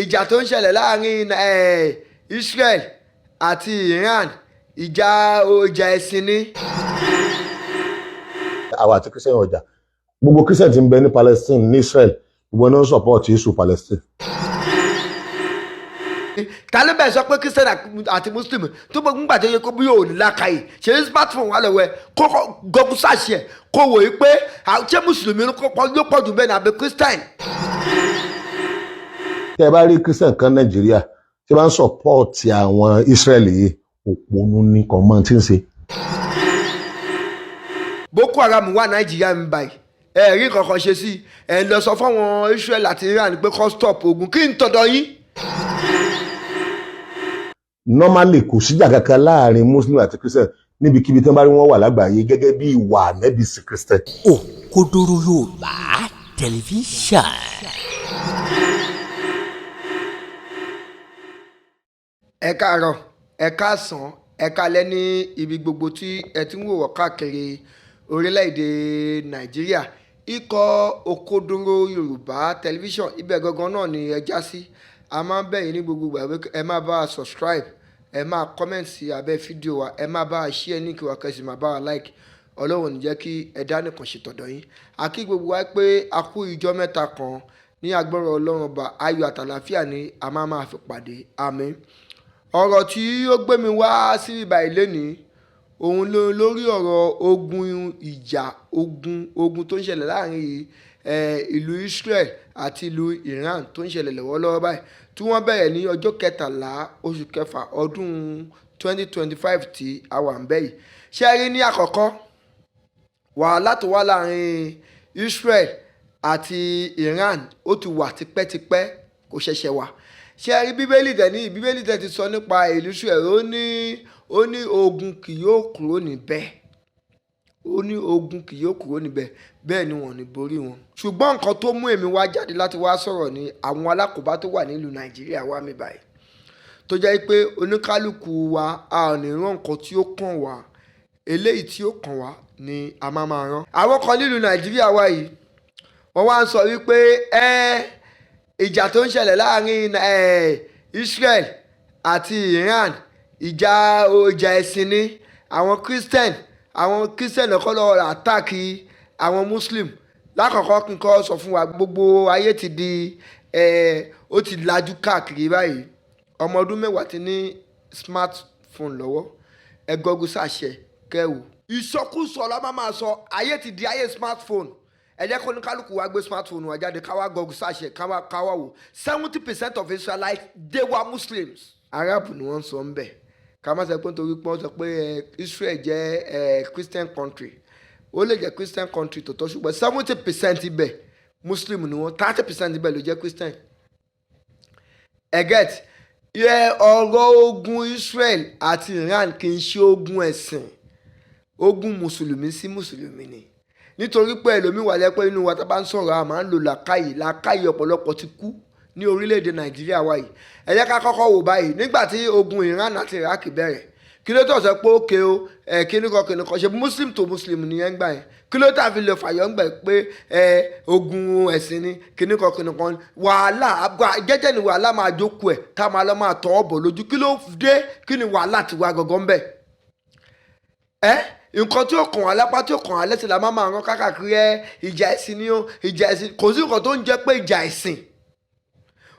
Ìjà tó ń ṣẹlẹ̀ láàrin Israel àti Iran, ìjà ìjà ẹ̀sìn ni. Àwa àti Christian ọjà, gbogbo Christian tí ń bẹ ní Palestine, ní Israel, gbogbo náà ń support issue Palestine. Ta ló bẹ̀ sọ pé Christian àti Muslim tó gbogbo ńgbà tó yẹ kó bí yóò ní làákàyè ṣe ní smartphone wà lọ́wọ́ ẹ̀, kó Google search ẹ̀, kó wò ó pé ṣé mùsùlùmí ló pọ̀ jù bẹ́ẹ̀ ni àbí Christian? Tẹ́ ẹ bá rí Christian kan Nàìjíríà tí wọ́n ń support àwọn Israel yìí, òpònú ní kò mọ tí ń ṣe. Boko Haram wà Nàìjíríà ń báyìí, ẹ rí kankan ṣe sí ẹ lọ sọ fáwọn Israel àti Iran pé kó stop ogun, kí n tọ̀dọ̀ yín. Normally, kò síjà kankan láàrin Muslim àti Christian níbikíbi tí wọ́n bá rí wọn wà lágbàáyé, gẹ́gẹ́ bí ìwà ànẹ́bí sí Christian. Òkodoro Yorùbá Tẹlifíṣàn. Ẹ káàárọ̀, ẹ káàsán, ẹ káalẹ́ ní ibi gbogbo tí ẹ ti ń wò wọ́ káàkiri orílẹ̀-èdè Nàìjíríà. Ikọ̀ Òkodoro Yorùbá Tẹlifíṣàn, ibẹ̀ gangan náà ni ẹ já sí. A máa ń bẹ̀ yín ní gbogbo ìgbà pé ẹ máa bá a subscribe, ẹ máa comment sí abẹ́ fídíò wa, ẹ máa bá a share link wa, kẹ́ sì máa bá wa like. Ọlọ́run ò ní jẹ́ kí ẹ dá nìkan ṣe tọ̀dọ̀ yín. A kí gbogbo wa pé a kú ìjọ mẹ́ta kan. Ní agbára Ọlọ́run Ọba, ayọ̀ àtàlàfíà ni a máa máa fi pàdé. Àmín. Ọ̀rọ̀ tí ó gbé mi wá sí ibà lénìí, òun ló lórí ọ̀rọ̀ ogun, ìjà ogun tó ń ṣẹlẹ̀ láàrin ìlú Israel àti ìlú Iran tó ń ṣẹlẹ̀ lọ́wọ́lọ́wọ́ báyìí, tí wọ́n bẹ̀rẹ̀ ní ọjọ́ 13 oṣù kẹfà ọdún 2025 tí a wà ń bẹ̀ yìí. Ṣé ẹ rí ní àkọ́kọ́, wàhálà tó wà láàrin Israel àti Iran, ó ti wà tipẹ́tipẹ́, kò ṣẹ̀ṣẹ̀ wà. Ṣé ẹ rí, Bíbélì dẹ̀ ní, Bíbélì dẹ̀ ti sọ nípa ìlú Israel, ó ní ogun kì yóò kúrò níbẹ̀, ó ní ogun kì yóò kúrò níbẹ̀, bẹ́ẹ̀ ni wọ́n ní borí wọn. Ṣùgbọ́n nǹkan tó mú èmi wá jáde láti wá sọ̀rọ̀ ní àwọn alákòóbá tó wà nílùú Nàìjíríà wá mi báyìí, tó jẹ́ pé oníkálukú wa, a ò ní rán nǹkan tí ó kàn wá, eléyìí tí ó kàn wá ni a máa máa rán. Àwọn kan nílùú Nàìjíríà wa yìí, wọ́n wá ń sọ wípé ẹ ìjà tó ń ṣẹlẹ̀ láàrin Israel àti Iran, ìjà ìjà ẹ̀sìn ni, àwọn Christian lọ́kọ́ lọ́wọ́ attack àwọn Muslim. Lákọ̀ọ́kọ́, kí n kọ́ sọ fún wa, gbogbo ayé ti di ó ti lajú káàkiri báyìí. Ọmọ ọdún 10 ti ní smartphone lọ́wọ́. Ẹ Google search ẹ̀ kẹ́wò. Ìsọkúsọ la máa máa sọ. Ayé ti di ayé smartphone. Ẹ jẹ́ kó ní kálukú wa gbé smartphone wa jáde, káwá Google search ẹ̀, káwá wò. 70% of Israelites, they were Muslims. Arab ni wọ́n ń sọ ń bẹ̀. Ká má sọ pé nítorí pé wọ́n sọ pé Israel jẹ́ Christian country. Ó lè jẹ́ Christian country tòótọ́, ṣùgbọ́n 70% ibẹ̀, Muslim ni wọ́n, 30% ibẹ̀ ló jẹ́ Christian. Ẹ get yẹ, ọ̀rọ̀ ogun Israel àti Iran kì í ṣe ogun ẹ̀sìn, ogun mùsùlùmí sí mùsùlùmí ni. Nítorí pé ẹlòmíì wà lẹ́pẹ́ inú wa, tá a bá ń sọ̀rọ̀, a máa ń lo làákàyè. Làákàyè ọ̀pọ̀lọpọ̀ ti kú ní orílẹ̀-èdè Nàìjíríà wa yìí. Ẹ jẹ́ ká kọ́kọ́ wò báyìí. Nígbà tí ogun Iran àti Iraq bẹ̀rẹ̀, kí ló tó sọ pé ókè o, ẹ kíní kan kíní kan ṣe Muslim to Muslim nìyẹn gbà yẹn? Kí ló tà fi lè fàyọ̀ ń gbà pé ẹ ogun ẹ̀sìn ni, kíní kan kíní kan? Wàhálà jẹ́jẹ́ ni wàhálà máa jókòó ẹ̀ tá a máa lọ máa tọ́ ọ bọ̀ lójú. Kí ló dé? Kí ni wàhálà ti wá gangan bẹ́ẹ̀? Ẹ nǹkan tí ó kàn wá lápá, tí ó kàn wá lẹ́sìn la máa máa rán kákàkiri. Ẹ ìjà ẹ̀sìn ni ó, ìjà ẹ̀sìn, kò sí nǹkan tó ń jẹ́ pé ìjà ẹ̀sìn.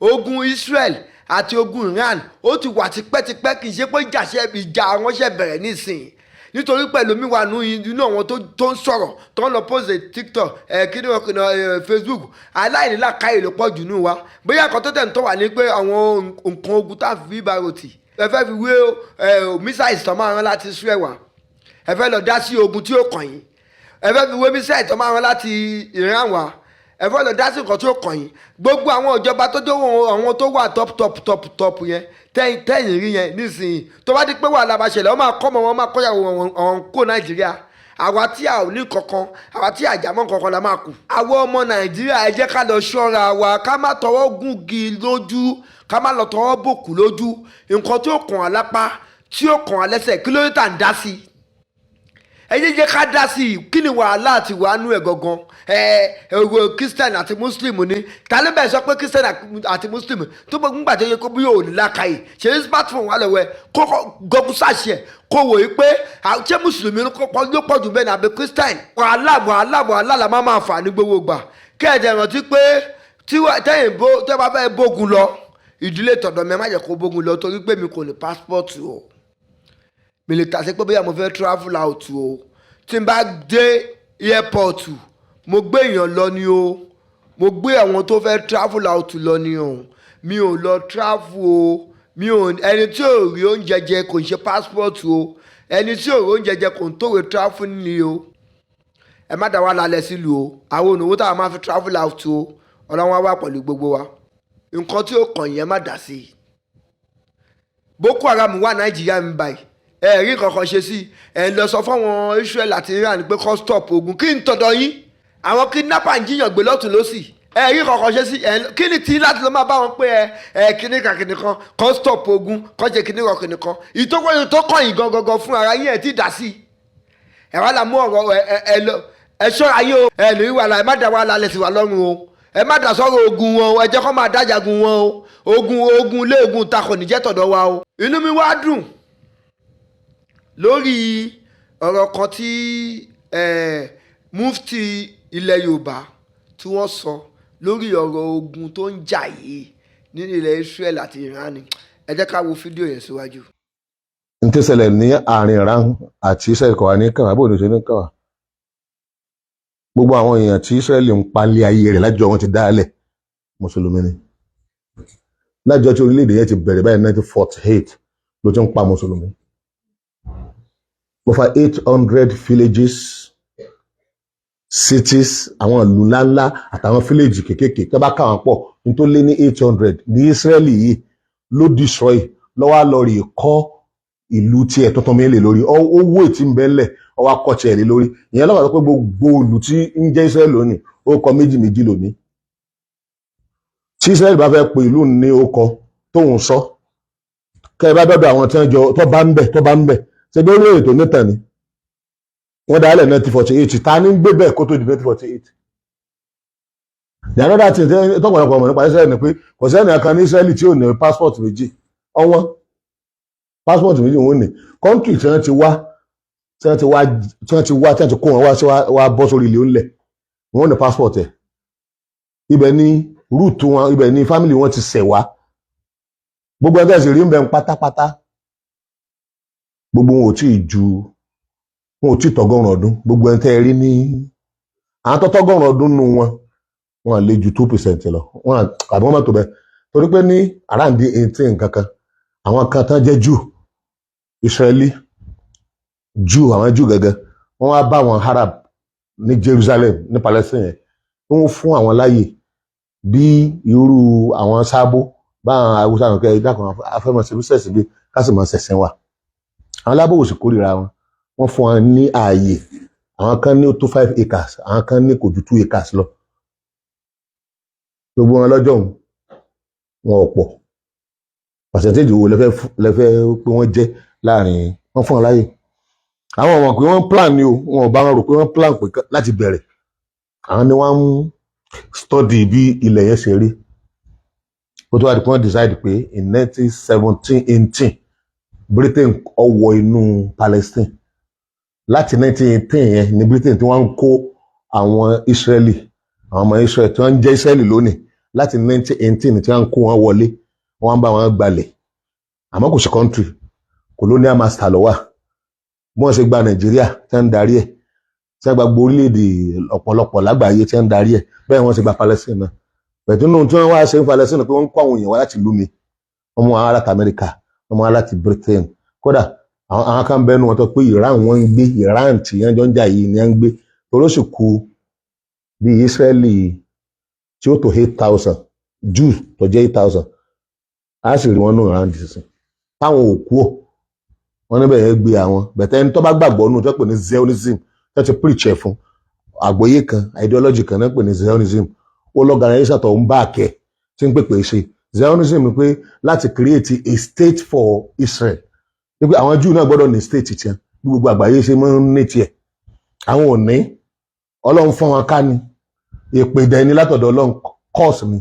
Ogun Israel àti ogun Iran, ó ti wà tipẹ́tipẹ́, kì í ṣe pé ìjà àwọn ṣe bẹ̀rẹ̀ nísìnyí. Nítorí pẹ̀lú mi wà nù inú àwọn tó ń sọ̀rọ̀, tó ń lọ post TikTok, ẹ̀ kí ni wọ́n kìnnà Facebook, aláìnílàkàyè ló pọ̀ jù nù wa. Bóyá nǹkan tó tẹ̀ ń tọ́ wà ní pé àwọn nǹkan ogun tá a fi bá rotì, ẹ fẹ́ fi wé ẹ missiles tó máa rán láti Israel wá, ẹ fẹ́ lọ dá sí ogun tí ó kàn yín. Ẹ fẹ́ fi wé missile tó máa rán láti Iran wá, ẹ fẹ́ lọ dá sí nǹkan tí ó kàn yín. Gbogbo àwọn ìjọba tó dé, àwọn tó wà top top top top yẹn, tẹ́yìn tẹ́yìn rí yẹn nísìnyí, tó bá di pé wàhálà bá ṣẹlẹ̀, wọ́n máa kọ́ mọ́, wọn máa kọ́yàwó àwọn kó Nàìjíríà. Àwa tí a ò ní kankan, àwa tí àjàmọ́ kankan la máa kù. Àwọn ọmọ Nàìjíríà, ẹ jẹ́ ká lọ ṣọ́ra wa, ká má tọwọ́ gúngi lójú, ká má lọ tọwọ́ bòkú lójú. Nǹkan tí ó kàn á lápá, tí ó kàn á lẹ́sẹ̀, kí ló dé tà ń dá sí i? Ẹ jẹ́ jẹ́ ká dá sí i. Kí ni wàhálà àti wàánú ẹ̀ gangan? Ẹ ẹ Christian àti Muslim ni. Ta ló bẹ̀ sọ pé Christian àti Muslim tó bọ́ nígbà tó yẹ kó bí yóò ní lákàyè ṣe ní smartphone wà lọ́wọ́ ẹ, kókó Google search ẹ̀, kó wò ó pé ṣé Mùsùlùmí ló pọ̀ jù bẹ́ẹ̀ ni àbí Christian? Wàhálà, wàhálà, wàhálà la máa fà ní gbogbo gbà. Kẹ́ẹ̀dẹ̀ rántí pé tí tẹ́yìn bó tẹ́ bá fẹ́ bógun lọ, ìdílé tọ̀dọ̀ mi, ẹ má jẹ́ kó bógun lọ, torí pé mi kò ní passport o. Mi lè tàṣe pé bóyá mo fẹ́ travel out o. Tí n bá dé airport, mo gbé èèyàn lọ ni o. Mo gbé àwọn tó fẹ́ travel out lọ ni o. Mi ò lọ travel o. Mi ò ẹni tí ò rí oúnjẹ jẹ kò ń ṣe passport o. Ẹni tí ò rí oúnjẹ jẹ kò ń tòwé travel ni o. Ẹ má dá wa lálẹ́ sílùú o. Àwọn ònàwó táwa máa fi travel out o. Ọlọ́run á wà pẹ̀lú gbogbo wa. Nǹkan tí ó kàn yẹn, má dá sí i. Boko Haram wà Nàìjíríà ń báyìí, ẹ rí nǹkan kan ṣe sí. Ẹ lọ sọ fáwọn Israel àti Iran pé kó stop ogun. Kí n tọ̀dọ̀ yín, àwọn kidnapper ń jíyàn gbé lọ́tún lọ́sì, ẹ rí nǹkan kan ṣe sí. Ẹ kí ni tí láti lọ máa bá wọn pé ẹ kíní kan kíní kan, kó stop ogun, kó ṣe kíní kan kíní kan? Ìtòkòyìn tó kàn yín gangan fún ara yín, ẹ ti dá sí. Ẹ wá là mú ọ̀rọ̀ ẹ ẹ lọ. Ẹ ṣọ́ra yín o. Ẹ ní wàhálà, ẹ má dá wàhálà lẹ̀ sí wa lọ́rùn o. Ẹ má dá sọ́rọ̀ ogun wọn o. Ẹ jẹ́ kó máa dájagun wọn o. Ogun, ogun lé ogun ta kò ní jẹ́ tọ̀dọ̀ wa o. Inú mi wá dùn lórí ọ̀rọ̀ kan tí Mufti ilẹ̀ Yorùbá tí wọ́n sọ lórí ọ̀rọ̀ ogun tó ń jà yìí ní ilẹ̀ Israel àti Iran. Ẹ jẹ́ ká wo fídíò yẹn síwájú. N tó ṣẹlẹ̀ ní àárín Iran àti Israel kọ̀ wá ní kàwá bó ní ṣe ní kàwá. Gbogbo àwọn èèyàn tí Israel ń palẹ̀ ayé rẹ̀ lájọ wọn ti dálẹ̀, mùsùlùmí ni. Lájọ tí orílẹ̀-èdè yẹn ti bẹ̀rẹ̀ báyìí, 1948 ló ti ń pa mùsùlùmí. Over 800 villages, cities, àwọn ìlú ńláńlá àtàwọn village kéékèèké tó bá kà wọ́n pọ̀ ní tó lé ní 800 ní Israeli yìí ló destroy lọ́wọ́ lọ rí kọ́ ìlú tiẹ̀ tuntun mi lè lórí owó ètí ń bẹ́ ńlẹ̀, ọwọ́ akọ́ tiẹ̀ lé lórí. Ìyẹn lọ́wọ́ sọ pé gbogbo ìlú tí ń jẹ́ Israel lónìí, ó kọ méjì méjì lónìí. Tí Israel bá fẹ́ pe ìlú ní ó kọ tóun sọ, kẹ́ ẹ bá dọ́dọ̀ àwọn tí wọ́n jọ tó bá ń bẹ̀ tó bá ń bẹ̀ ṣe bí orílẹ̀ èdè tó nítàn ni wọ́n dá lẹ̀ 1948. Ta ní gbé bẹ́ẹ̀ kó tó di 1948? The another thing tọ́pọ̀lọpọ̀ mọ̀ nípa Israel ni pé kò sẹ́ni kan ní Israel tí ò ní passport méjì. Ọwọ́n passport méjì wọ́n ní. Country tí wọ́n ti wá, tí wọ́n ti wá, tí wọ́n ti wá, tí wọ́n ti kó wọn wá sí wá bọ́ sórí ilé ńlẹ̀, wọ́n ní passport ẹ̀. Ibẹ̀ ni root wọn, ibẹ̀ ni family wọn ti ṣẹ̀ wá. Gbogbo ẹgbẹ́ sì rí ń bẹ̀ ń pátápátá, gbogbo wọn ò tí ì ju, wọn ò tí ì tọ́gọ́rùn ọdún. Gbogbo ẹni tẹ́ ẹ rí ní àwọn tó tọ́gọ́rùn ọdún nù wọn, wọn lè ju 2% lọ. Wọn àbí wọn má tó bẹ́ẹ̀, torí pé ní around 18 kankan, àwọn kan tán jẹ́ Jew, Israeli Jew, àwọn Jew gẹ́gẹ́, wọ́n wá bá àwọn Arab ní Jerusalem, ní Palestine yẹn, wọ́n fún àwọn láàyè bí irú àwọn sábó bá àwọn Haúsá nǹkan ẹ̀dá kan afẹ́mọ̀sẹ̀ bísẹ̀sì bí kásìmọ̀ ṣẹ̀ṣẹ̀ wà. Àwọn alábòwò sì kórìíra wọn. Wọ́n fún wọn ní ààyè. Àwọn kan ní ó tó 5 acres, àwọn kan ní kò ju 2 acres lọ. Gbogbo wọn lọ́jọ́ òun, wọn ò pọ̀. Percentage wo lẹ́fẹ́ lẹ́fẹ́ pé wọ́n jẹ́ láàrin wọ́n fún wọn láàyè? Àwọn ọmọ pé wọ́n plan ni o. Wọn ò bá wọn rò pé wọ́n plan pé láti bẹ̀rẹ̀. Àwọn ni wọ́n ń study bí ilẹ̀ yẹn ṣe rí kó tó wá di pé wọ́n decide pé in 1917-18 Britain ó wọ inú Palestine. Láti 1918 yẹn ní Britain tí wọ́n ń kó àwọn Israeli, àwọn ọmọ Israel tí wọ́n ń jẹ́ Israeli lónìí. Láti 1918 tí wọ́n ń kó wọn wọlé, wọ́n ń bá wọn gbalẹ̀, àmọ́ kò sí country. Colonial master ló wà. Bí wọ́n ṣe gba Nàìjíríà tí wọ́n ń darí ẹ̀, tí wọ́n gba gbogbo orílẹ̀-èdè ọ̀pọ̀lọpọ̀ lágbàáyé tí wọ́n ń darí ẹ̀, bẹ́ẹ̀ wọ́n ṣe gba Palestine náà. Pẹ̀tù nínú tí wọ́n wá ṣe ń Palestine pé wọ́n ń kó àwọn èèyàn wá láti ìlú mi. Wọ́n mú àwọn láti Amẹ́ríkà, wọ́n mú àwọn láti Britain. Kódà àwọn kan bẹ́ẹ̀ nu wọn tó pé Iran wọ́n ń gbé. Iran tí wọ́n jọ ń jà yìí ni wọ́n ń gbé, torí ó sì kú bí Israeli tí ó tó 8,000 Jew tó jẹ́ 8,000, á sì rí wọn nù Iran dìísìn táwọn ò kú ò. Wọ́n níbẹ̀ yẹn gbé àwọn bẹ̀tẹ̀. Ẹni tó bá gbàgbọ́ nù tó pè ní Zionism, tó ti preach ẹ̀ fún àgbọ́yé kan, ideology kan náà pè ní Zionism, ó lọ́gànáyéṣà tó ń bá àkẹ́ tí ń pèpè ṣe Zionism pé láti create a state for Israel, wípé àwọn Jew náà gbọ́dọ̀ ní state tiẹ̀ bí gbogbo àgbáyé ṣe máa ń ní tiẹ̀. Àwọn ò ní. Ọlọ́run fún wọn ká ni, èpè dẹ̀ ni látọ̀dọ̀ Ọlọ́run, curse ni.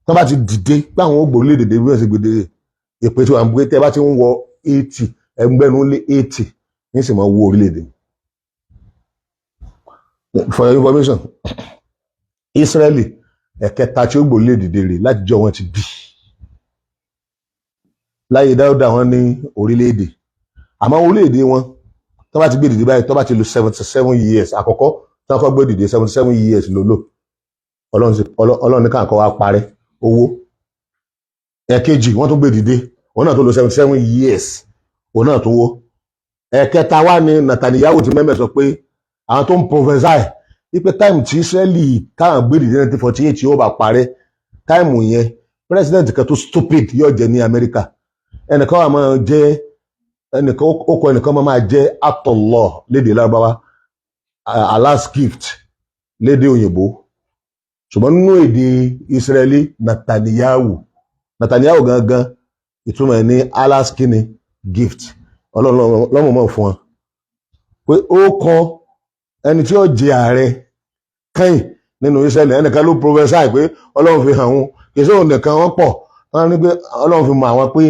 Tó bá ti dìde pé àwọn ó gbòrílẹ̀ èdè bí wọ́n ṣe gbèdé, èpè tí wọ́n ń gbé, tẹ́ bá ti ń wọ 80, ẹgbẹ́nu lé 80 ní sì máa wó orílẹ̀-èdè. For your information, Israeli, ẹ̀kẹta tí ó gbòrílẹ̀-èdè rè láti jọ wọn ti bí láyé Dáúdà. Wọn ní orílẹ̀-èdè, àmọ́ orílẹ̀-èdè wọn, tó bá ti gbé dìde báyìí, tó bá ti lò 77 years, àkọ́kọ́ tí wọ́n kọ́ gbé dìde, 77 years ló lò. Ọlọ́run ní káàkọ́ wá parẹ́ owó. Ẹ̀kejì, wọ́n tún gbé dìde, òun náà tó lò 77 years, òun náà tó wó. Ẹ̀kẹta wá ní Netanyahu ti mẹ́mẹ́ sọ pé àwọn tó ń prophesy wípé time tí Israeli táwọn gbé dìde 1948 yóò bá parẹ́, time yẹn, president kan tó stupid yóò jẹ ní Amẹ́ríkà. Ẹnìkan wà máa jẹ́ ẹnìkan, ó kọ ẹnìkan máa jẹ́ Atọ̀lọ́ lédè Lárúbáwá, Allah's gift lédè òyìnbó, ṣùgbọ́n nínú èdè Israeli, Netanyahu. Netanyahu gangan, ìtumọ̀ ẹ̀ ní Allah's kini gift. Ọlọ́run lọ́mọ mọ̀ fún wọn pé ó kọ ẹni tí ó jẹ ààrẹ kẹ́yìn nínú Israeli. Ẹnìkan ló prophesy pé Ọlọ́run fi hàn wọn, kì í ṣe òun nìkan, wọ́n pọ̀. Wọ́n ní pé Ọlọ́run fi mọ̀ àwọn pé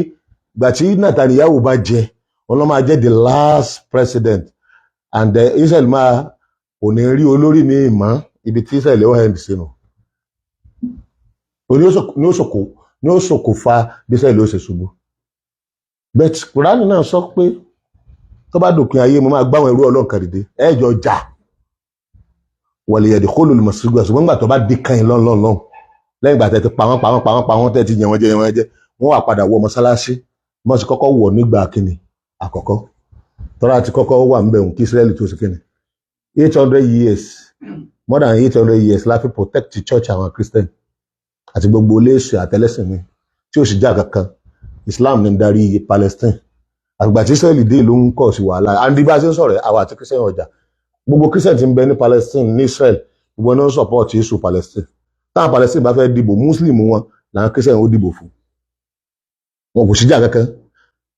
ìgbà tí Netanyahu bá jẹ, òun ló máa jẹ́ the last president and Israel máa kò ní rí olórí ní ìmọ̀ ibi tí Israel ó end sínú ní ó ṣokùnfà bí Israel ó ṣe ṣubú. But Kùránì náà sọ pé tó bá dòpin ayé, mo máa gbáwọn ẹrú Ọlọ́run kan dìde, ẹ jọ jà wọlé ẹ̀dẹ̀ kó lòlùmọ̀ sí gbà. Ṣùgbọ́n nígbà tó bá dé kan yín lọ́nlọ́nlọ́n, lẹ́yìn ìgbà tẹ́ ti pa wọ́n, pa wọ́n, pa wọ́n, pa wọ́n, tẹ́ ti yẹn wọ́n jẹ, yẹn wọ́n jẹ, wọ́n wà padà wọ mọ́sálásí. Wọ́n ti kọ́kọ́ wọ̀ nígbà kínní àkọ́kọ́ tọ́ra ti kọ́kọ́ wà ńbẹ̀ òun kí Israẹli tó ṣe kínní. 800 years, more than 800 years la fi protect the church àwọn Christian àti gbogbo iléeṣẹ́ àtẹlẹsìn mi tí ò sì já kankan. Islam ní ń darí Palestine. Àgbà tí Israẹli dé ló ń kọ̀ sí wàhálà. And bí a ṣe ń sọ̀rọ̀, àwa àti Christian ọjà, gbogbo Christian tí ń bẹ ní Palestine, ní Israel, gbogbo náà ń support issue Palestine. Táwọn Palestine bá fẹ́ dìbò, Muslim wọn làwọn Christian ó dìbò fún wọn. Kò síjà kankan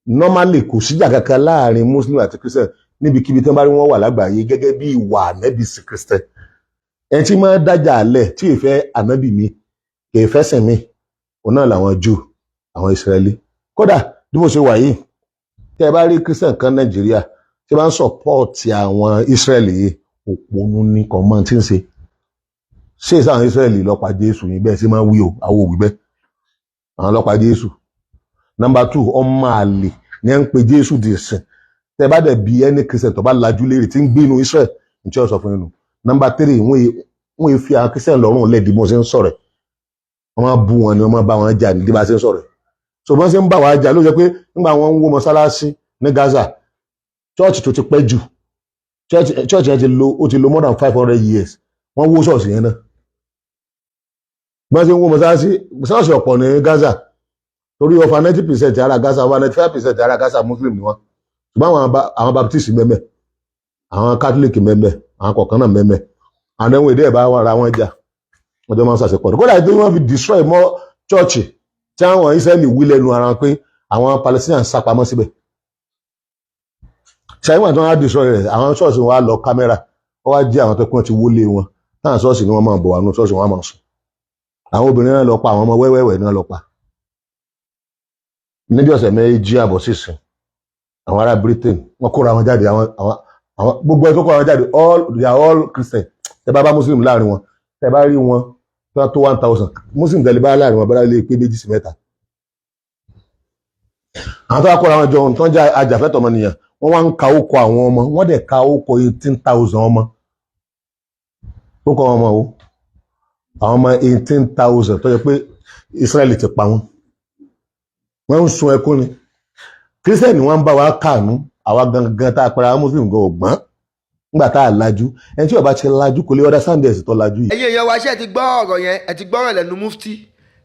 normally, kò síjà kankan láàrin Muslim àti Christian níbikíbi tí wọ́n bá rí wọn wà lágbàáyé, gẹ́gẹ́ bí ìwà ànábì sí Christian. Ẹni tí máa dájà alẹ̀ tí ì fẹ́ ànábì mi, kì í fẹ́ sìn mí, òun náà làwọn Júù, àwọn Israẹli. Kódà bí mo ṣe wà yìí, tẹ́ ẹ bá rí Christian kan Nàìjíríà tí bá ń support àwọn Israẹli yìí, òpònú ní kò mọ tí ń ṣe. Ṣé ìsáwọn Israẹli ló pa Jésù yìí? Bẹ́ẹ̀ sì máa wí o, àwọn òwì bẹ́ẹ̀, àwọn ló pa Jésù. Number two, ọmọ àlè ní ẹ ń pe Jésù di ìsìn. Tẹ́ bá dẹ̀ bí ẹni Christian tó bá lajú léèrè tí ń gbé inú Israel ní tí ó sọ fún yín nù. Number three, wọ́n fi àwọn Christian lọ́rùn lẹ́ẹ̀dí mo ṣe ń sọ̀rọ̀, wọ́n máa bú wọn ni, wọ́n máa bá wọn jà ní bí bá ṣe ń sọ̀rọ̀. So bọ́n ṣe ń bá wa jà ló jẹ́ pé nígbà wọn ń wó mọ́sálásí ní Gaza, church tó ti pẹ́ jù, church yẹn ti lò, ó ti lò more than 500 years, wọ́n wó ṣọ́ọ̀ṣì yẹn náà. Bọ́n ṣe ń wó mọ́sálásí, ṣọ́ọ̀ṣì ọ̀pọ̀ ní Gaza, torí over 90% ara Gaza, over 95% ara Gaza, Muslim ni wọ́n. Ṣùgbọ́n àwọn Baptist mẹ́mẹ́, àwọn Catholic mẹ́mẹ́, àwọn kọ̀ọ̀kan náà mẹ́mẹ́. Àwọn ẹ̀wọ̀n èdè ẹ̀ bá ara wọn jà, wọ́n jọ máa ń ṣàṣepọ̀. Kódà tí wọ́n fi destroy mọ́ church tí àwọn Israeli wí lẹ́nu ara wọn pé àwọn Palestinians sá pamọ́ síbẹ̀. Ṣàyẹ̀wò tí wọ́n á destroy rẹ̀, àwọn ṣọ́ọ̀ṣì wọn á lọ kámẹ́rà, wọ́n wá jí àwọn tó kún ti wọlé wọn táwọn ṣọ́ọ̀ṣì ni wọ́n máa bọ̀ wà nù ṣọ́ọ̀ṣì, wọn á máa sùn. Àwọn obìnrin náà lọ pa, àwọn ọmọ wẹ́wẹ́wẹ́ náà lọ pa. Níbi ọ̀sẹ̀ 2.5 sísìn, àwọn ará Britain, wọ́n kóra wọn jáde. Àwọn gbogbo ẹ tó kóra wọn jáde, all they are all Christian. Tẹ bá bá Muslim láàrin wọn, tẹ bá rí wọn tó tó 1,000 Muslim, tẹ̀lé bá láàrin wọn bá lè pé méjì sí mẹ́ta. Àwọn tó wá kóra wọn jọ tó ń jẹ́ ajàfẹ́tọ̀ọ́ ọmọnìyàn, wọ́n wá ń ka ókọ àwọn ọmọ, wọ́n dẹ̀ ka ókọ 18,000 ọmọ, ó kọ ọmọ o, àwọn ọmọ 18,000 tó yẹ pé Israẹli ti pa wọ́n. Wọ́n ń sun ẹkún ni. Christian wọ́n ń bá wa kànú, àwa gangan tá a pera Muslim gan ọgbọ́n nígbà tá a lajú. Ẹni tí ó bá ti lajú kò lè understand ẹ̀sìn tó lajú yìí. Ẹ̀yin èèyàn wa, ṣé ẹ ti gbọ́ ọ̀rọ̀ yẹn? Ẹ ti gbọ́rọ̀ lẹ́nu mufti,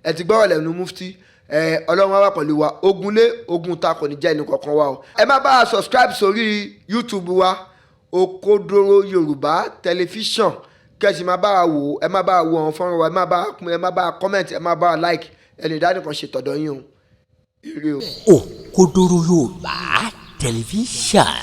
ẹ ti gbọ́rọ̀ lẹ́nu mufti. Ẹ Ọlọ́run wá wà pẹ̀lú wa. Ogun lé ogun ta kò ní jẹ́ ẹnì kọ̀ọ̀kan wa o. Ẹ má bá a subscribe sórí YouTube wa, Òkodoro Yorùbá Tẹlifíṣàn, kẹ́sì má bá a wò. Ẹ má bá a wo àwọn fọ́nrán wa, ẹ má bá a pín, ẹ má bá a comment, ẹ má bá a like. Ẹ lè dá nìkan ṣe tọ̀dọ̀ yín o. Ire o. Òkodoro Yorùbá Tẹlifíṣàn.